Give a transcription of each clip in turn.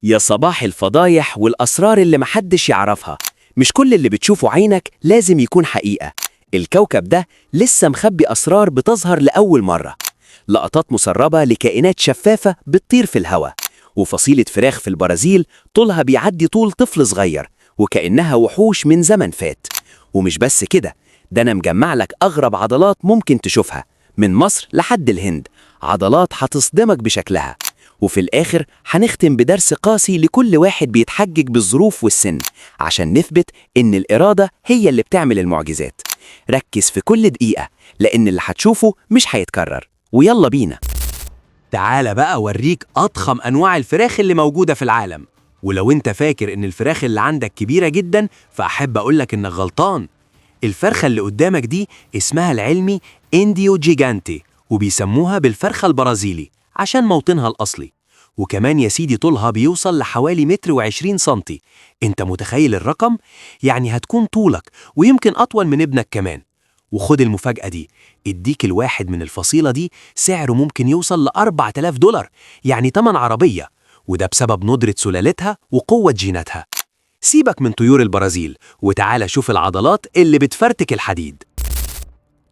يا صباح الفضايح والأسرار اللي محدش يعرفها. مش كل اللي بتشوفه عينك لازم يكون حقيقة. الكوكب ده لسه مخبي أسرار بتظهر لأول مرة. لقطات مسربة لكائنات شفافة بتطير في الهواء، وفصيلة فراخ في البرازيل طولها بيعدي طول طفل صغير وكأنها وحوش من زمن فات. ومش بس كده، ده أنا مجمع لك أغرب عضلات ممكن تشوفها من مصر لحد الهند، عضلات هتصدمك بشكلها. وفي الآخر هنختم بدرس قاسي لكل واحد بيتحجج بالظروف والسن، عشان نثبت إن الإرادة هي اللي بتعمل المعجزات. ركز في كل دقيقة لأن اللي هتشوفه مش هيتكرر. ويلا بينا. تعالى بقى أوريك أضخم أنواع الفراخ اللي موجودة في العالم. ولو أنت فاكر إن الفراخ اللي عندك كبيرة جدا فأحب أقولك إنك غلطان. الفرخة اللي قدامك دي اسمها العلمي إنديو جيجانتي، وبيسموها بالفرخة البرازيلي عشان موطنها الأصلي. وكمان يا سيدي طولها بيوصل لحوالي 1.20 متر. انت متخيل الرقم؟ يعني هتكون طولك ويمكن أطول من ابنك كمان. وخد المفاجأة دي، الديك الواحد من الفصيلة دي سعره ممكن يوصل ل $4000، يعني تمن عربية، وده بسبب ندرة سلالتها وقوة جيناتها. سيبك من طيور البرازيل وتعالى شوف العضلات اللي بتفرتك الحديد.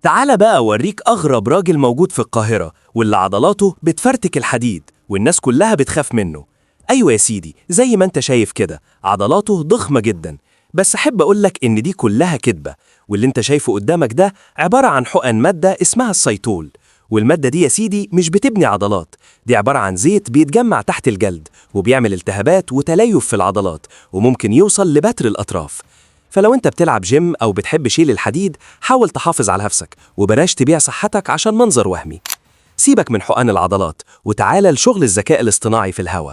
تعالى بقى أوريك أغرب راجل موجود في القاهرة واللي عضلاته بتفرتك الحديد والناس كلها بتخاف منه. أيوة يا سيدي، زي ما انت شايف كده عضلاته ضخمة جدا، بس أحب أقولك إن دي كلها كدبة، واللي انت شايفه قدامك ده عبارة عن حقن مادة اسمها السيتول. والمادة دي يا سيدي مش بتبني عضلات، دي عبارة عن زيت بيتجمع تحت الجلد وبيعمل التهابات وتليف في العضلات، وممكن يوصل لبتر الأطراف. فلو انت بتلعب جيم او بتحب شيل الحديد حاول تحافظ على نفسك وبلاش تبيع صحتك عشان منظر وهمي. سيبك من حقن العضلات وتعالى لشغل الذكاء الاصطناعي في الهوا.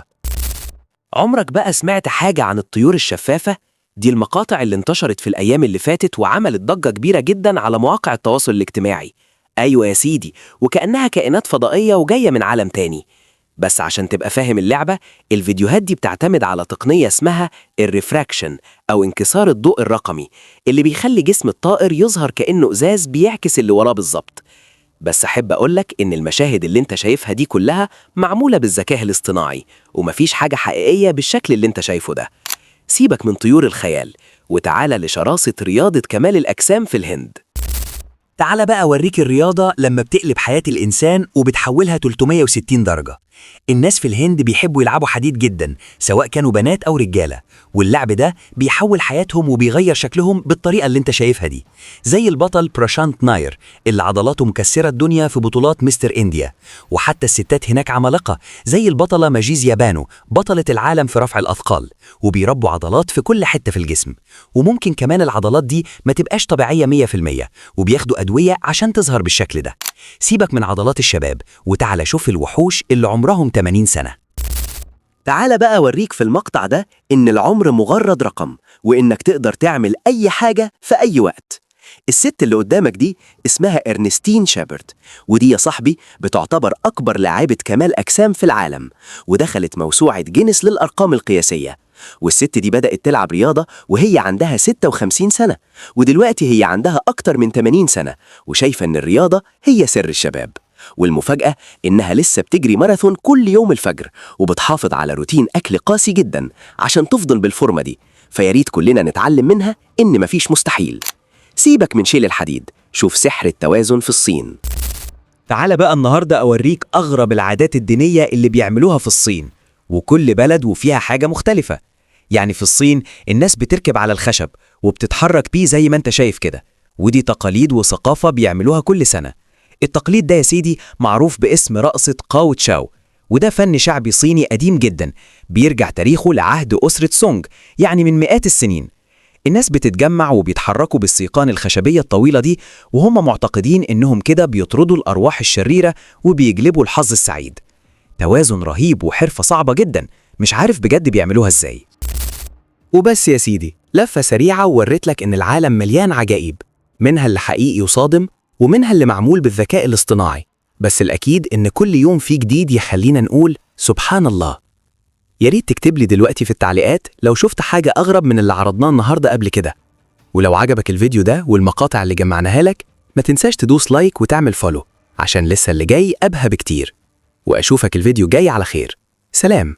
عمرك بقى سمعت حاجة عن الطيور الشفافة؟ دي المقاطع اللي انتشرت في الأيام اللي فاتت وعملت ضجة كبيرة جدا على مواقع التواصل الاجتماعي. أيوة يا سيدي، وكأنها كائنات فضائية وجاية من عالم تاني. بس عشان تبقى فاهم اللعبة، الفيديوهات دي بتعتمد على تقنية اسمها ال refraction أو انكسار الضوء الرقمي، اللي بيخلي جسم الطائر يظهر كأنه إزاز بيعكس اللي وراه بالظبط. بس أحب أقولك إن المشاهد اللي أنت شايفها دي كلها معمولة بالذكاء الاصطناعي، ومفيش حاجة حقيقية بالشكل اللي أنت شايفه ده. سيبك من طيور الخيال وتعالى لشراسة رياضة كمال الأجسام في الهند. تعال بقى أوريك الرياضة لما بتقلب حياة الإنسان وبتحولها 360 درجة. الناس في الهند بيحبوا يلعبوا حديد جدا، سواء كانوا بنات أو رجالة، واللعب ده بيحول حياتهم وبيغير شكلهم بالطريقة اللي انت شايفها دي، زي البطل براشانت ناير اللي عضلاته مكسرة الدنيا في بطولات مستر إنديا. وحتى الستات هناك عمالقة، زي البطلة ماجيزيا بانو بطلة العالم في رفع الأثقال، وبيربوا عضلات في كل حتة في الجسم. وممكن كمان العضلات دي ما تبقاش طبيعية 100%، وبياخدوا أدوية عشان تظهر بالشكل ده. سيبك من عضلات الشباب وتعالى شوف الوحوش اللي عمرهم 80 سنة. تعالى بقى أوريك في المقطع ده إن العمر مجرد رقم، وإنك تقدر تعمل أي حاجة في أي وقت. الست اللي قدامك دي اسمها إرنستين شابرت، ودي يا صاحبي بتعتبر أكبر لاعبة كمال أجسام في العالم، ودخلت موسوعة جينيس للأرقام القياسية. والست دي بدأت تلعب رياضة وهي عندها 56 سنة، ودلوقتي هي عندها أكتر من 80 سنة، وشايفة إن الرياضة هي سر الشباب. والمفاجأة إنها لسه بتجري ماراثون كل يوم الفجر، وبتحافظ على روتين أكل قاسي جدا عشان تفضل بالفورمة دي. فياريت كلنا نتعلم منها إن مفيش مستحيل. سيبك من شيل الحديد، شوف سحر التوازن في الصين. تعالى بقى النهاردة أوريك أغرب العادات الدينية اللي بيعملوها في الصين، وكل بلد وفيها حاجة مختلفة. يعني في الصين الناس بتركب على الخشب وبتتحرك بيه زي ما انت شايف كده، ودي تقاليد وثقافة بيعملوها كل سنة. التقليد ده يا سيدي معروف باسم رقصة قاو تشاو، وده فن شعبي صيني قديم جدا بيرجع تاريخه لعهد أسرة سونج، يعني من مئات السنين. الناس بتتجمع وبيتحركوا بالسيقان الخشبية الطويلة دي، وهم معتقدين إنهم كده بيطردوا الأرواح الشريرة وبيجلبوا الحظ السعيد. توازن رهيب وحرفة صعبة جدا، مش عارف بجد بيعملوها إزاي. وبس يا سيدي، لفة سريعة ووريت لك إن العالم مليان عجائب، منها اللي حقيقي وصادم ومنها اللي معمول بالذكاء الاصطناعي. بس الأكيد إن كل يوم فيه جديد يخلينا نقول سبحان الله. يا ريت تكتب لي دلوقتي في التعليقات لو شفت حاجة أغرب من اللي عرضناه النهاردة قبل كده. ولو عجبك الفيديو ده والمقاطع اللي جمعناها لك، ما تنساش تدوس like وتعمل follow عشان لسه اللي جاي أبهى بكتير. وأشوفك الفيديو جاي على خير. سلام.